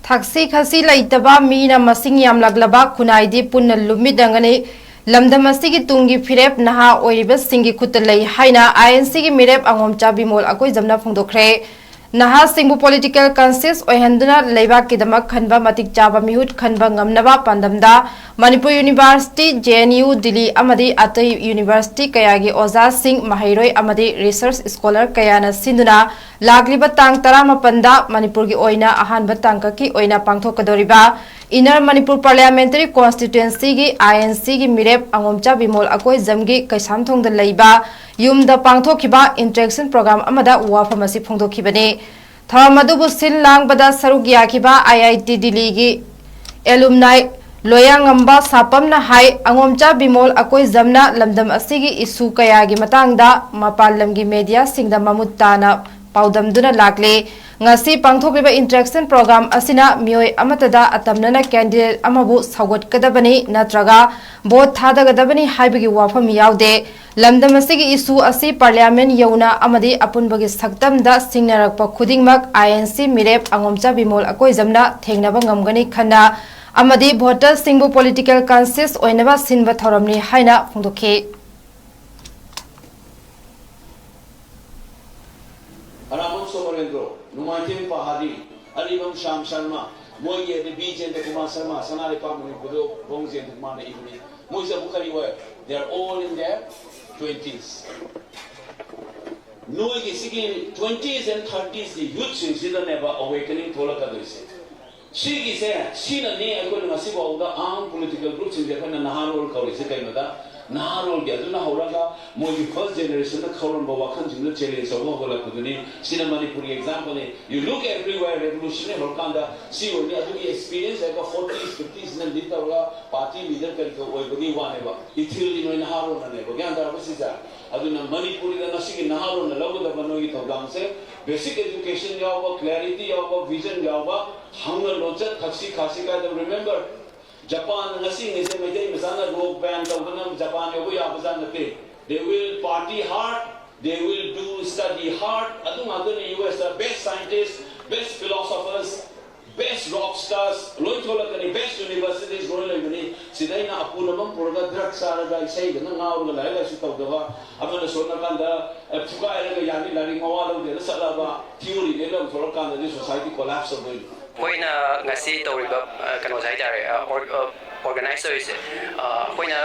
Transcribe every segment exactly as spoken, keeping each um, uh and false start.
ꯊꯛꯁꯤ ꯈꯥꯁꯤ ꯂꯩꯇꯕ, ꯃꯤꯅ ꯃꯁꯤꯡ ꯌꯥꯝꯂꯛꯂꯕ ꯈꯨꯟꯅꯥꯏꯗꯤ ꯄꯨꯟꯅ ꯂꯨꯝꯃꯤꯠꯅꯒꯅꯤ꯫ ꯂꯝꯗꯝ ꯑꯁꯤꯒꯤ ꯇꯨꯡꯒꯤ ꯐꯤꯔꯦꯞ ꯅꯍꯥ ꯑꯣꯏꯔꯤꯕꯁꯤꯡꯒꯤ ꯈꯨꯠꯇ ꯂꯩ ꯍꯥꯏꯅ ꯑꯥꯏ ꯑꯦꯟ ꯁꯤꯒꯤ ꯃꯤꯔꯦꯞ ꯑꯉꯣꯝꯆꯥ ꯕꯤꯃꯣꯜ ꯑꯀꯣꯏꯖꯝꯅ ꯐꯣꯡꯗꯣꯛꯈ꯭ꯔꯦ꯫ ꯅꯍꯥꯁꯤꯡꯕꯨ ꯄꯣꯂꯤꯇꯤꯀꯦꯜ ꯀꯟꯁꯤꯌꯁ ꯑꯣꯏꯍꯟꯗꯨꯅ ꯂꯩꯕꯥꯛꯀꯤꯗꯃꯛ ꯈꯟꯕ ꯃꯇꯤꯛ ꯆꯥꯕ ꯃꯤꯍꯨꯠ ꯈꯟꯕ ꯉꯝꯅꯕ ꯄꯥꯟꯗꯝꯗ Manipur university, J N U, Delhi ꯑꯃꯗꯤ ꯑꯇꯩ ꯌꯨꯅꯤꯚꯔꯁꯤꯇꯤ ꯀꯌꯥꯒꯤ ꯑꯣꯖꯥꯁꯤꯡ, ꯃꯍꯩꯔꯣꯏ ꯑꯃꯗꯤ ꯔꯤꯁꯔꯆ ꯁ꯭ꯀꯣꯂꯔ ꯀꯌꯥꯅ ꯁꯤꯟꯗꯨꯅ ꯂꯥꯛꯂꯤꯕ ꯇꯥꯡ ꯇꯔꯥꯃꯥꯄꯟꯗ ꯃꯅꯤꯄꯨꯔꯒꯤ ꯑꯣꯏꯅ ꯑꯍꯥꯟꯕ ꯇꯥꯡꯀꯛꯀꯤ ꯑꯣꯏꯅ ꯄꯥꯡꯊꯣꯛꯀꯗꯧꯔꯤꯕ ꯏꯟꯅꯔ ꯃꯅꯤꯄꯨꯔ ꯄꯥꯔꯂꯤꯌꯥꯃꯦꯟꯇꯔꯤ ꯀꯣꯟꯁꯇꯤꯇ꯭ꯋꯦꯟꯁꯤꯒꯤ ꯑꯥꯏ ꯑꯦꯟ ꯁꯤꯒꯤ ꯃꯤꯔꯦꯞ ꯑꯉꯣꯝꯆꯥ ꯕꯤꯃꯣꯜ ꯑꯀꯣꯏꯖꯝꯒꯤ ꯀꯩꯁꯥꯝꯊꯣꯡꯗ ꯂꯩꯕ ꯌꯨꯝꯗ ꯄꯥꯡꯊꯣꯛꯈꯤꯕ ꯏꯟꯇꯔꯦꯛꯁꯟ ꯄ꯭ꯔꯣꯒ꯭ꯔꯥꯝ ꯑꯃꯗ ꯋꯥꯐꯝ ꯑꯁꯤ ꯐꯣꯡꯗꯣꯛꯈꯤꯕꯅꯤ꯫ ꯊꯧꯔꯝ ꯑꯗꯨꯕꯨ ꯁꯤꯜ ꯂꯥꯡꯕꯗ ꯁꯔꯨꯛ ꯌꯥꯈꯤꯕ ꯑꯥꯏ ꯑꯥꯏ ꯇꯤ ꯗꯤꯜꯂꯤꯒꯤ ꯑꯦꯂꯨꯝꯅꯥꯏ ꯂꯣꯌꯥꯉꯝꯕ ꯁꯥꯄꯝꯅ ꯍꯥꯏ, ꯑꯉꯣꯝꯆꯥ ꯕꯤꯃꯣꯜ ꯑꯀꯣꯏꯖꯝꯅ ꯂꯝꯗꯝ ꯑꯁꯤꯒꯤ ꯏꯁꯨ ꯀꯌꯥꯒꯤ ꯃꯇꯥꯡꯗ ꯃꯄꯥꯟ ꯂꯝꯒꯤ ꯃꯦꯗꯤꯌꯥꯁꯤꯡꯗ ꯃꯃꯨꯠ ꯇꯥꯅ ꯄꯥꯎꯗꯝꯗꯨꯅ ꯂꯥꯛꯂꯤ꯫ ꯉꯁꯤ ꯄꯥꯡꯊꯣꯛꯂꯤꯕ ꯏꯟꯇꯔꯦꯛꯁꯟ ꯄ꯭ꯔꯣꯒ꯭ꯔꯥꯝ ꯑꯁꯤꯅ ꯃꯤꯑꯣꯏ ꯑꯃꯠꯇꯗ ꯑꯇꯝꯅꯅ ꯀꯦꯟꯗꯤꯗꯦꯠ ꯑꯃꯕꯨ ꯁꯧꯒꯠꯀꯗꯕꯅꯤ ꯅꯠꯇ꯭ꯔꯒ ꯚꯣꯠ ꯊꯥꯗꯒꯗꯕꯅꯤ ꯍꯥꯏꯕꯒꯤ ꯋꯥꯐꯝ ꯌꯥꯎꯗꯦ꯫ ꯂꯝꯗꯝ ꯑꯁꯤꯒꯤ ꯏꯁꯨ ꯑꯁꯤ ꯄꯥꯔꯂꯤꯌꯥꯃꯦꯟ ꯌꯧꯅ ꯑꯃꯗꯤ ꯑꯄꯨꯟꯕꯒꯤ ꯁꯛꯇꯝꯗ ꯁꯤꯡꯅꯔꯛꯄ ꯈꯨꯗꯤꯡꯃꯛ ꯑꯥꯏ ꯑꯦꯟ ꯁꯤ ꯃꯤꯔꯦꯞ ꯑꯉꯣꯝꯆꯥ ꯕꯤꯃꯣꯜ ꯑꯀꯣꯏꯖꯝꯅ ꯊꯦꯡꯅꯕ ꯉꯝꯒꯅꯤ ꯈꯟꯅ ꯑꯃꯗꯤ ꯚꯣꯇꯔꯁꯤꯡꯕꯨ ꯄꯣꯂꯤꯇꯤꯀꯦꯜ ꯀꯟꯁꯤꯌꯁ ꯑꯣꯏꯅꯕ ꯁꯤꯟꯕ ꯊꯧꯔꯝꯅꯤ ꯍꯥꯏꯅ ꯐꯣꯡꯗꯣꯛꯈꯤ꯫ ꯑꯔꯥꯕꯝ ꯁꯣꯃꯔꯦꯟꯗ꯭ꯔꯣ, ꯅꯣꯡꯃꯥꯏꯊꯦꯝ ꯄꯍꯥꯔꯤ, ꯑꯔꯤꯕꯝ ꯁ꯭ꯌꯥꯝ ꯁꯔꯃ, ꯃꯣꯏꯒꯤ ꯑꯗꯩ ꯕꯤ ꯖꯦꯟꯗ꯭ꯔ ꯀꯨꯃꯥꯔ ꯁꯔꯃ, ꯁꯅꯥ ꯂꯩꯄꯥꯛ ꯃꯅꯤꯄꯨꯔꯗꯣ ꯕꯣꯡ ꯖꯦꯟꯗ꯭ꯔ ꯀꯨꯃꯥꯔꯅ ꯏꯕꯅꯤ꯫ ꯃꯣꯏꯁꯦ ꯑꯃꯨꯛ ꯀꯔꯤ ꯑꯣꯏ? They are all in their twenties. ꯅꯣꯏꯒꯤ ꯁꯤꯒꯤ twenties and thirtiesꯀꯤ youthꯁꯤꯡꯁꯤꯗꯅꯦꯕ awakening ꯊꯣꯛꯂꯛꯀꯗꯣꯏꯁꯦ꯫ ꯁꯤꯒꯤꯁꯦ, ꯁꯤꯅꯅꯤ ꯑꯩꯈꯣꯏꯅ ꯉꯁꯤꯐꯥꯎꯗ armed political groupꯁꯤꯡꯁꯦ ꯑꯩꯈꯣꯏꯅ ꯅꯍꯥꯔꯣꯜ ꯀꯧꯔꯤꯁꯦ ꯀꯩꯅꯣꯗ, ꯅꯍꯥꯔꯣꯜꯒꯤ ꯑꯗꯨꯅ ꯍꯧꯔꯒ ꯃꯣꯏꯒꯤ first generationꯗ ꯈꯧꯔꯝꯕ ꯋꯥꯈꯜꯁꯤꯡꯗꯨ challenge ꯇꯧꯕ ꯍꯧꯒꯠꯂꯛꯄꯗꯨꯅꯤ꯫ ꯁꯤꯅ ꯃꯅꯤꯄꯨꯔꯒꯤ exampleꯅꯤ꯫ You look everywhere, revolutionary ꯍꯧꯔꯀꯥꯟꯗ ꯁꯤ ꯑꯣꯏꯅꯤ꯫ ꯑꯗꯨꯒꯤ experience ꯍꯥꯏꯕ forties, fiftiesꯅ lead ꯇꯧꯔꯒ party leader ꯀꯔꯤ ꯀꯔꯤ ꯑꯣꯏꯕꯒꯤ ꯋꯥꯅꯦꯕ꯫ ꯏꯊꯤꯜꯗꯤ ꯅꯣꯏ ꯅꯍꯥꯔꯣꯜꯅꯅꯦꯕ꯫ ꯒ꯭ꯌꯥꯟ ꯇꯥꯔꯕ ꯁꯤꯁꯦ? ꯑꯗꯨꯅ ꯃꯅꯤꯄꯨꯔꯗ ꯉꯁꯤꯒꯤ ꯅꯍꯥꯔꯣꯜꯅ ꯂꯧꯒꯗꯕ ꯅꯣꯏꯒꯤ ꯊꯧꯗꯥꯡꯁꯦ basic education ꯌꯥꯎꯕ, clarity ꯌꯥꯎꯕ, vision ꯌꯥꯎꯕ, ꯍꯧꯅ ꯂꯣꯟꯆꯠ, ꯊꯛꯁꯤ ꯈꯥꯁꯤ ꯀꯥꯏꯗꯕ꯫ Remember, ꯖꯄꯥꯟ ꯉꯁꯤ ꯉꯩꯁꯦ ꯃꯩꯇꯩ ꯃꯆꯥꯅ rock band ꯇꯧꯗꯅ ꯖꯄꯥꯟ ꯌꯧꯕ ꯌꯥꯕꯖꯥꯠ ꯅꯠꯇꯦ꯫ They will party hard, they will do study hard꯫ ꯑꯗꯨ ꯉꯥꯛꯇꯅꯤ ꯌꯨ ꯑꯦꯁꯇ best scientist, best philosophers, best rock stars ꯂꯣꯏ ꯊꯣꯛꯂꯛꯀꯅꯤ, ꯕꯦꯁ ꯌꯨꯅꯤꯚꯔꯁꯤꯇꯤꯁ ꯂꯣꯏ ꯂꯩꯕꯅꯤ꯫ ꯁꯤꯗ ꯑꯩꯅ ꯑꯄꯨꯟ ꯑꯃ ꯄꯨꯔꯒ ꯗ꯭ꯔꯒ ꯆꯥꯔꯒ ꯏꯁꯩꯗꯅ ꯉꯥꯎꯔꯒ ꯂꯥꯏꯔꯤꯛ ꯂꯥꯏꯁꯨ ꯇꯧꯗꯕ, ꯑꯃꯅ ꯁꯣꯝ ꯅꯥꯀꯥꯟꯗ, ꯑꯦ, ꯐꯨꯒꯥꯏꯔꯒ ꯌꯥꯅꯤ ꯂꯥꯏꯔꯤꯛ ꯃꯋꯥ ꯂꯧꯗꯦꯅ ꯆꯠꯂꯕ ꯊꯤꯑꯣꯔꯤꯗꯩ ꯂꯧꯊꯣꯔꯛꯀꯥꯟꯗꯗꯤ ꯁꯣꯁꯥꯏꯇꯤ ꯀꯣꯂꯥꯞꯁ ꯇꯧꯗꯣꯏꯅꯤ꯫ ꯑꯩꯈꯣꯏꯅ ꯉꯁꯤ ꯇꯧꯔꯤꯕ, ꯑ, ꯀꯩꯅꯣꯁꯦ ꯍꯥꯏꯇꯥꯔꯦ, ꯑ, ꯑꯣꯔ-, ꯑ, ꯑꯣꯔꯒꯅꯥꯏꯁ ꯇꯧꯔꯤꯁꯦ, ꯑ, ꯑꯩꯈꯣꯏꯅ,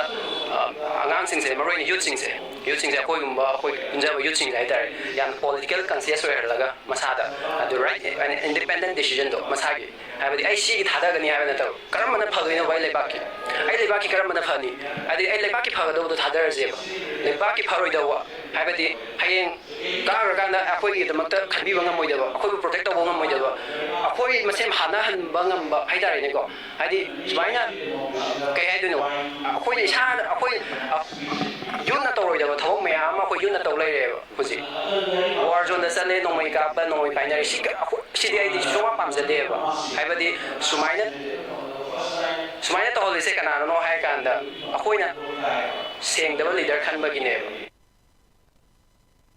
ꯑ, ꯑꯉꯥꯡꯁꯤꯡꯁꯦ, ꯃꯔꯨꯑꯣꯏꯅ ꯌꯨꯠꯁꯤꯡꯁꯦ, ꯌꯨꯠꯁꯤꯡꯁꯦ ꯑꯩꯈꯣꯏꯒꯨꯝꯕ, ꯑꯩꯈꯣꯏ ꯄꯨꯟꯖꯕ ꯌꯨꯠꯁꯤꯡꯁꯦ ꯍꯥꯏꯇꯥꯔꯦ, ꯌꯥꯝ ꯄꯣꯂꯤꯇꯤꯀꯦꯜ ꯀꯟꯁꯤꯌꯁ ꯑꯣꯏꯍꯜꯂꯒ ꯃꯁꯥꯗ, ꯑꯗꯨ ꯔꯥꯏꯠ ꯑꯦꯟ ꯏꯟꯗꯤꯄꯦꯟꯗꯦꯟ ꯗꯤꯁꯤꯖꯟꯗꯣ ꯃꯁꯥꯒꯤ, ꯍꯥꯏꯕꯗꯤ ꯑꯩ ꯁꯤꯒꯤ ꯊꯥꯗꯒꯅꯤ ꯍꯥꯏꯕ ꯅꯠꯇꯕ, ꯀꯔꯝꯕꯅ ꯐꯗꯣꯏꯅꯣ ꯑꯩ ꯂꯩꯕꯥꯛꯀꯤ, ꯑꯩ ꯂꯩꯕꯥꯛꯀꯤ ꯀꯔꯝꯕꯅ ꯐꯅꯤ, ꯍꯥꯏꯗꯤ ꯑꯩ ꯂꯩꯕꯥꯛꯀꯤ ꯐꯒꯗꯧꯕꯗꯣ ꯊꯥꯗꯔꯁꯦꯕ, ꯂꯩꯕꯥꯛꯀꯤ ꯐꯔꯣꯏꯗꯧꯕ, ꯍꯥꯏꯕꯗꯤ ꯍꯌꯦꯡ ꯀꯥꯈ꯭ꯔꯀꯥꯟꯗ ꯑꯩꯈꯣꯏꯒꯤꯗꯃꯛꯇ ꯈꯟꯕꯤꯕ ꯉꯝꯃꯣꯏꯗꯕ, ꯑꯩꯈꯣꯏꯕꯨ ꯄ꯭ꯔꯣꯇꯦꯛ ꯇꯧꯕ ꯉꯝꯃꯣꯏꯗꯕ, ꯑꯩꯈꯣꯏ ꯃꯁꯦꯟ ꯍꯥꯠꯅꯍꯟꯕ ꯉꯝꯕ ꯍꯥꯏꯇꯥꯔꯦꯅꯦꯀꯣ꯫ ꯍꯥꯏꯗꯤ ꯁꯨꯃꯥꯏꯅ, ꯀꯩ ꯍꯥꯏꯗꯣꯏꯅꯣ, ꯑꯩꯈꯣꯏꯅ ꯏꯁꯥꯅ, ꯑꯩꯈꯣꯏ, ꯑ, ꯌꯨꯠꯅ ꯇꯧꯔꯣꯏꯗꯕ ꯊꯕꯛ ꯃꯌꯥꯝ ꯑꯃ ꯑꯩꯈꯣꯏ ꯌꯨꯠꯅ ꯇꯧ ꯂꯩꯔꯦꯕ ꯍꯧꯖꯤꯛ꯫ ꯋꯥꯔ ꯖꯣꯟꯗ ꯆꯠꯂꯦ, ꯅꯣꯡꯃꯩ ꯀꯥꯞꯄ, ꯅꯣꯡꯃꯩ ꯄꯥꯏꯅꯔꯦ꯫ ꯁꯤ ꯑꯩꯈꯣꯏ, ꯁꯤꯗꯤ ꯑꯩꯗꯤ ꯁꯨꯡꯄꯥꯝ ꯄꯥꯝꯖꯗꯦꯕ꯫ ꯍꯥꯏꯕꯗꯤ ꯁꯨꯃꯥꯏꯅ, ꯁꯨꯃꯥꯏꯅ ꯇꯧꯍꯜꯂꯤꯁꯦ ꯀꯅꯥꯅꯅꯣ ꯍꯥꯏꯔ ꯀꯥꯟꯗ ꯑꯩꯈꯣꯏꯅ ꯁꯦꯡꯗꯕ ꯂꯤꯗꯔ ꯈꯟꯕꯒꯤꯅꯦꯕ꯫